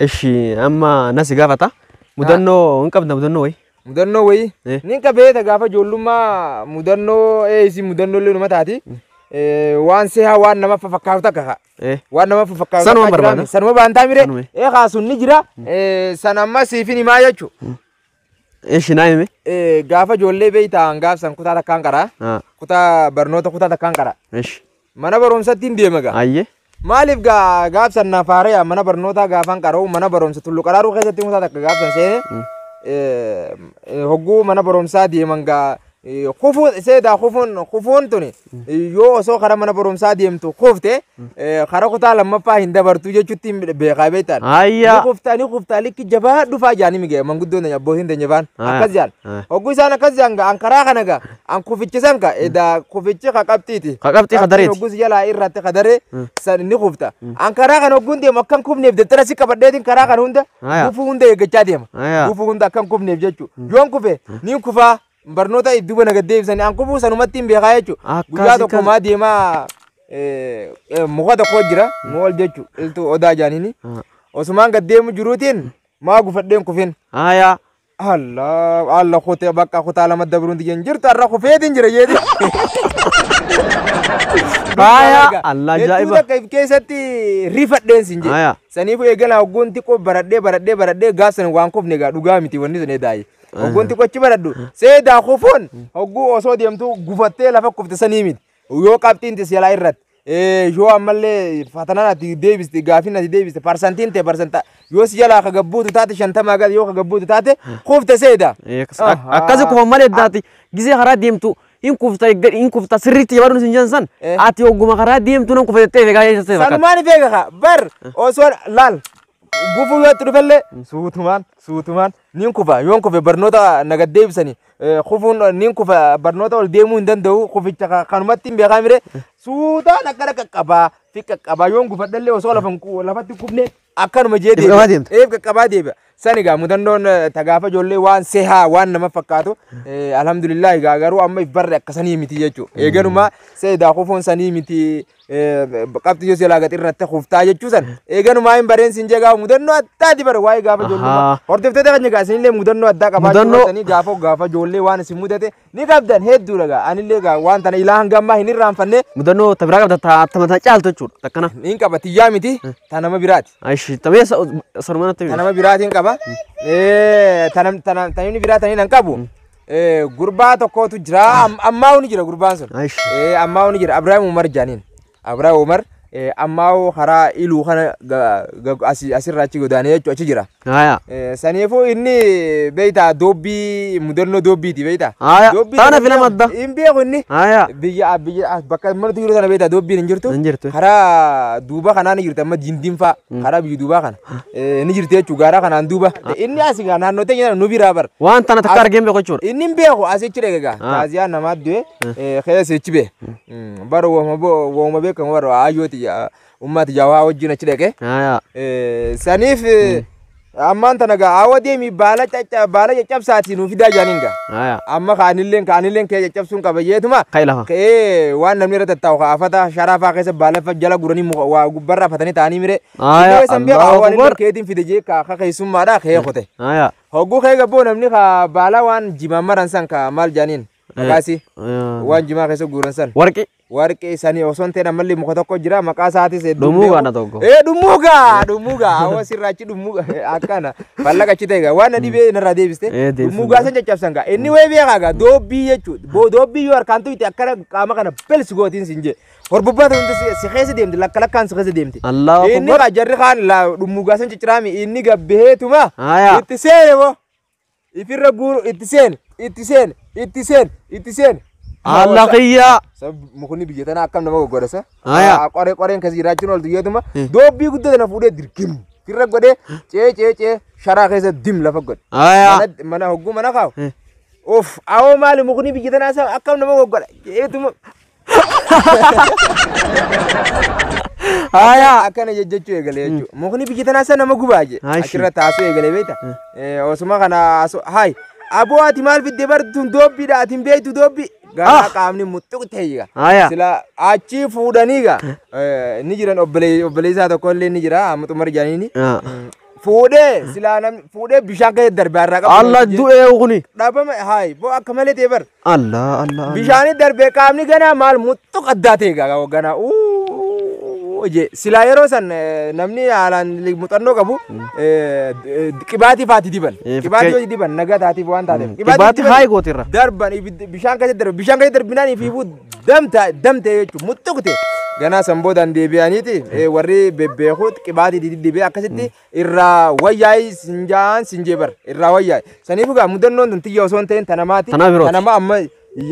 Ishi amma nasi gaafata. Mudannoo hin qabda mudannoo wayi. Mudannoo wayii. Eh. Ni qabeeta gaafa ijoollummaa mudannoo isi mudannoo illee numa taati. Waan seehaa waan nama fakkaatu takka kaa. Eh. Waan nama fakkaatu Sanuma takka jira. barbaada. Sanuma baantaa mire. Sanuma. Ee kaa sun ni jira. San amma siifin himaa jechuudha. Ishi naa himi. Gaafa ijoollee beeytaan gaaf san kutaa takkaan qaraa. Ah. Kutaa barnoota kutaa takkaan qara. Ishi. Mana barumsatti hin deema gaa. Ayyee. Maaliif gaa gaaf san na faareya mana barnootaa gaafan qara'u mana barumsa tullu qaraaruu keessatti kutaa takka gaaf san seene hogguu mana barumsaa deeman gaa kufuu seedaa kufuun kufuun tuni yoo osoo karaa mana barumsaa deemtu kufte karaa kutaa lammaffaa hin dabartu jechuutti beekaa beektan. Ayyaa. Ni kuftaa ni kuftaa likki jabaa dhufaa jaanii mige manguddoon teenya abbootiin teenya faan Aya. akkas jaan. Aya. Hogguu isaan akkas jaan gaa an karaa kana gaa an kufichisan gaa edaa kufichi ka qabxiiti. Ka qabxii ka dareeti. Hogguus jalaa irratti ka daree san ni kufta. An karaa kana hogguun deemu akkan kufneef daftara si qabadheetiin karaa kana hunda Aya. gufuu hunda eeggachaa deema. Aya. Gufuu hunda akkan kufneef jechuudha. Yoon kufe ni kufaa barnoota duuba na gaddeebisanii an kufuu sanumatti hin beekaa jechuudha. Akkas Guyyaa tokko akkas. maa deemaa muka tokko jira nu ol jechuudha. Iltuu odaa jaaniini. Osumaan gaddeemu jiruutiin maa gufadheen kufin. Aya. Allah Allah kutee bakka kutaa lama dabruun tiyyan jirtu har'a kufeetiin jira jeeti. Aya. Allah Hedduu ajaa'iba. takka if keessatti rifadheen sin jedhe. Aya. Saniifuu eegala hogguun xiqqoo baradhee baradhee baradhee gaaf san waan kufne gaa dhugaa miti wanni sun eedaayi. Hogguun xiqqoo achi baradhu seedaa kufuun hogguu osoo deemtu gufattee lafa kufte sanii miti. Yoo qabxiin tisi jalaa irratti. Yoo ammallee fatanaan ati deebiste gaafiin ati deebiste parsantiin ta'e parsanta yoo si jalaa ka gabbuutu taate 50 gad yoo ka gabbuutu taate kufte seeda. Akkasi kufan malee daati gisee karaa deemtu hin kufta hin kufta sirriitti jabaadhu sin jedhan san Eh. ati hogguma karaa deemtu nan kufa jettee eegaa jettee fakkaata. Sanumaan feega kaa bar osoo laal gufuu yoo itti dhufellee suutumaan suutumaan niin kufa yoon kufe barnoota na gaddeebisanii kufuun niin kufa barnoota ol deemuu hin danda'u kuficha kanumatti hin beekaa mire suutaan akkana qaqqabaa fi qaqqabaa yoon gufadhallee osoo lafa hin lafatti kufne akkanuma jee If qabaa deemta. Eef qaqqabaa deebi'a. Sani gaa mudannoon tagaafa ijoollee waan sehaa waan nama fakkaatu alhamdulillah gaa garuu amma if barre akkasanii miti jechuudha. Eeganuma seedaa kufuun sanii miti qabxii yoo silaa gadi irratti kuftaa jechuu san eeganumaa hin bareen sin jeegaa mudannoo addaati bare waa'ee gaafa ijoollummaa. Ahaa. Hordoftoota keenya gaa isinillee mudannoo addaa qabaachuu qabdanii gaafa gaafa ijoollee waan isin mudate ni qabdan hedduudha gaa anillee gaa waan tana ilaa hanga ammaa hin irraanfanne Mudannoo ta biraa qabda ta ta caaltu jechuudha takkana. niin qaba tiyyaa miti ta nama biraati. Aishi tamee sanuma natti Ta nama biraatiin qaba. Tanamni biraa taniin an qabu. Gurbaa tokkotu jira. Ammaa ni jira gurbaan sun. Aishi. Ammaa ni jira. Abrahaam Umar jaaniin. Abrahaam Umar ammaa karaa iluu kana asirraa achi godaanee jechuun achi jira. Haya. Saniifuu inni beeytaa doobbii mudannoo doobbiiti beeytaa. Haya. Doobbii Taana sana filama adda. Hin beeku inni. Haya. Biyya biyya bakka manatu jiru sana beektaa doobbiin hin jirtu. Hin jirtu. Karaa duuba kanaa ni jirti amma dindiin fa'a. Karaa biyya duubaa kana. Ni jirti jechuudha gaaraa kanaan duuba. Inni as gaa naannoo teenya nu biraa bara. Waan tana takka argeen beeku jechuudha. Inni hin beeku asichi dhaqe gaa. Ah. Taaziyaa namaa du'e keessa achi bee. Bara wooma beekamu bara ayyooti ummati jawaa wajjin achi dhaqe. Haya. Saniif ammaan tana gaa awwa deemi baala baala caccabsaatii nuu fidaa jaaniin gaa. Haya. Amma kaanilleen kaanilleen kee caccabsuun qaba jeetuma. Kai lafa. Ka'ee waan namni irra tattaa'u kaafata sharaafaa keessa baala jala guranii muka waa gubbarra afatanii ta'anii mire. Aya, Inni san beekaa Allahu waan inni Akbar. keetiin fide jee ka keessummaadha ka'ee qote. Haya. Hogguu ka'ee gabboo namni ka baala waan jimaan maran san ka maal jaaniin maqaasi waan jimaa keessa guuran san. Warqi. Warqee sanii osoo hin ta'in ammallee muka tokko jira maqaa isaatis hedduu Dhummuugaa beeku. na tokko. Dhummuugaa dhummuugaa hawa sirraachi dhummuugaa akkana mallaqa achi ta'e gaa waan na dhibee narraa deebiste Eh, deebisuu dhummuugaa san caccabsan gaa inni wayii beekaa gaa doobbii jechuudha doobbii yoo harkaan tuyte akkana qaama kana belsi gootiin sin jee horbobbaa ta'u hundi si keessa deemti lakka lakkaan si keessa deemti. Allahu Inni Akbar. gaa jarri kaan dhummuugaa san cicciraami inni gabbeetuma Haya. itti seene moo ifirra guuru itti seene itti seene itti seene itti seene. Allah kiyya. Sab mukni biyya tanaa akkam nama goggodhasa. Aya. Qoree qoreen keessa jiraachuun ooltu yeetuma doobbii guddaa tana fuudhee dirgim firra godhee cee cee cee sharaa keessa dim lafa godhe. Aya. Mana hogguu mana kaa'u. Of awoo maali mukni biyya tanaa sa akkam nama goggodha jeetuma. Aya. Akkana jechuu eegale jechuudha. Mukni biyya tanaa sa nama gubaa je. Ashi. Achirra taasuu eegale beekta. Osuma kana hayi aboo ati maal fidde bartuun doobbiidha ati hin beektu doobbii. Garaa qaamni muxuq ta'e jira. Aya. Sila achi fuudhanii gaa ni jiran obboleessaa tokko illee ni jira amma xumar jaaniini. Fuudhee silaa namni fuudhee bishaan keessa darbee har'aa qabu. Allah du'ee kuni. Dhaabama haayi boo akka malee ta'e bar. Allah Allah. Bishaanii darbee qaamni ganaa maal muxuq addaa ta'e gaa ganaa uuu je silaa yeroo san namni haalaan muuxannoo qabu qibaatii faati diban. Qibaatii yoo diban nagaa taatiif waan taateef. Qibaatii haayi gootirra. Darban bishaan keessa darbe bishaan keessa darbinaan ifiifuu damta damte jechuudha muxuq ta'e. Ganaa san boodaan deebi'aniiti warri bebbeekuut qibaatii didibee akkasitti irraa wayyaa'ii sinjaan sinjee bar irraa wayyaa'e. Saniif egaa mudannoon tun tiyya osoo hin ta'in tanamaati. Tanaa birooti. Tanama amma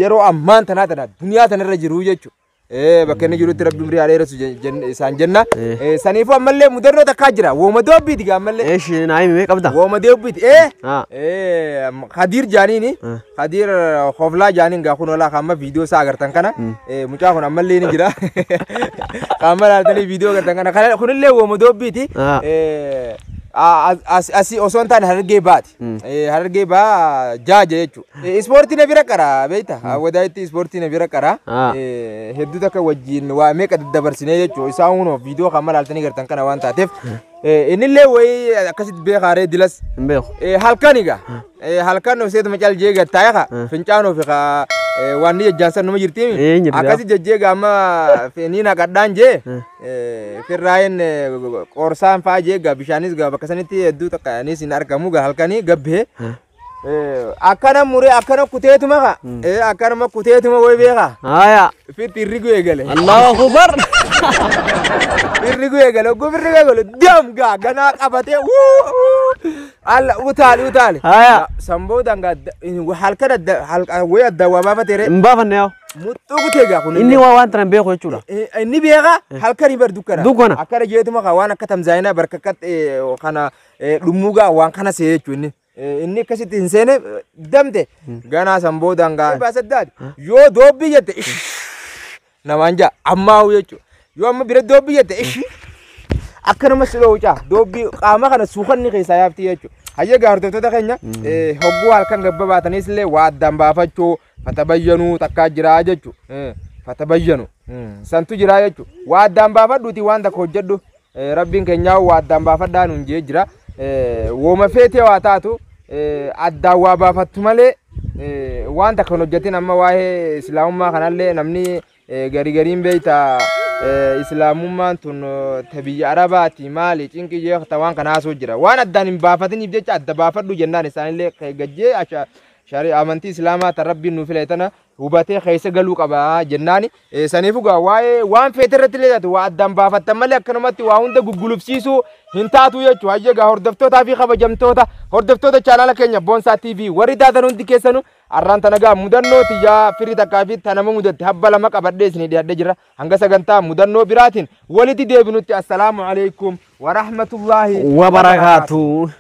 yeroo ammaan tanaa tana duniyaa tanarra jiru jechuudha. Bakka inni jirutti rabbi umrii haa dheeressu isaan jenna. Saniifuu ammallee mudannoo takkaa jira. Wooma doobbiiti gaa ammallee. Eeshi naa himi mee qabda. Wooma doobbiiti. Khadiir jaaniini. Khadiir Hoflaa jaaniin gaa kun olaa amma viidiyoo isaa agartan kana. Mucaa kun ammallee ni jira. Qaama laaltanii viidiyoo agartan kana. Kunillee wooma doobbiiti. Asii osoo hin taane Harargee baati. Harargee baa jaaja jechuudha. Ispoortii na bira qara beekta. Wadaayitti ispoortii na bira qara. Hedduu takka wajjin waa meeqa daddabarsinee jechuudha. Isaan hunoo viidiyoo kan laaltanii gartan kana waan taateef. Innillee wayii akkasitti beekaaree dilas. Hin beeku. Halkan egaa. Halkan seetuma cal jee gattaa'e kaa fincaan ofi kaa waan ni jajjaansan numa jirtiimi. Akkasi jajjeega amma ni naqadhaan jee firraa'een qorsaan fa'aa jee gaa bishaanis gaa bakka sanitti hedduu takka anis hin argamu gaa halkanii gabbee. Akkana muree akkana kuteetuma kaa akkanuma kuteetuma wayi beekaa. Haya. Fitti hirrigu eegale. Allahu akbar. Firrigu eegale ogguu firrigu eegale dam gaa ganaa qabatee alla utaali utaali. Haya. Samboodaan gaa halkan wayi adda waa baafateere. Hin baafanne yaa. Muxuu kutee gaa kun. Inni waa waan tanan beeku jechuudha. Inni beekaa halkan bar dukkana. Dukkana. Akkana jeetuma kaa waan akka tamzaayinaa barka akka kana dhummuugaa waan kana see jechuudha inni. Inni akkasitti hin seene damte ganaa samboodaan gaa. Baasaddaati yoo doobbii jette namaan jaa ammaa'u jechuudha. Yoo amma bira doobbii jette akkanuma si dhoowwicaa doobbii qaama kana suukanni keessaa yaafti jechuudha. Hayya gaa hordoftoota keenya hogguu halkan gabba baatanis illee waa addaan baafachuu fatabayyanuu takkaa jiraa jechuudha. Fatabayyanu santu jiraa jechuudha. Waa addaan baafadhuuti waan takka hojjedhu rabbiin keenyaa waa addaan baafadhaa nuun jee jira. Wooma feetee waa taatu addaan waa baafattu malee waan takka hin hojjetin amma waa'ee islaamummaa kanallee namni garii gariin beekta islaamummaan tun ta biyya arabaati maali cinqii jeeqta waan kana haasoo jira waan addaan hin baafatiniif jecha adda baafadhu jennaan isaanillee gajjee shari amantii islaamaa tan rabbiin nuu file tana hubatee keessa galuu qaba jennaani saniif egaa waa'ee waan feete irratti illee taatu waa addaan baafattan malee akkanumatti waa hunda guggulufsiisuu hin taatu jechuudha. Hayya egaa hordoftootaa fi kabajamtoota hordoftoota chaanaala keenya Boonsaa TV warri taatan hundi keessanuu arraan tana gaa mudannoo tiyyaa firii takkaa fi tanama mudatte habba lama qabadhee isinii dhiyaadhee jira. Hanga sagantaa mudannoo biraatiin walitti deebinutti assalaamu alaikum warahmatullaahi Wabarakaatu.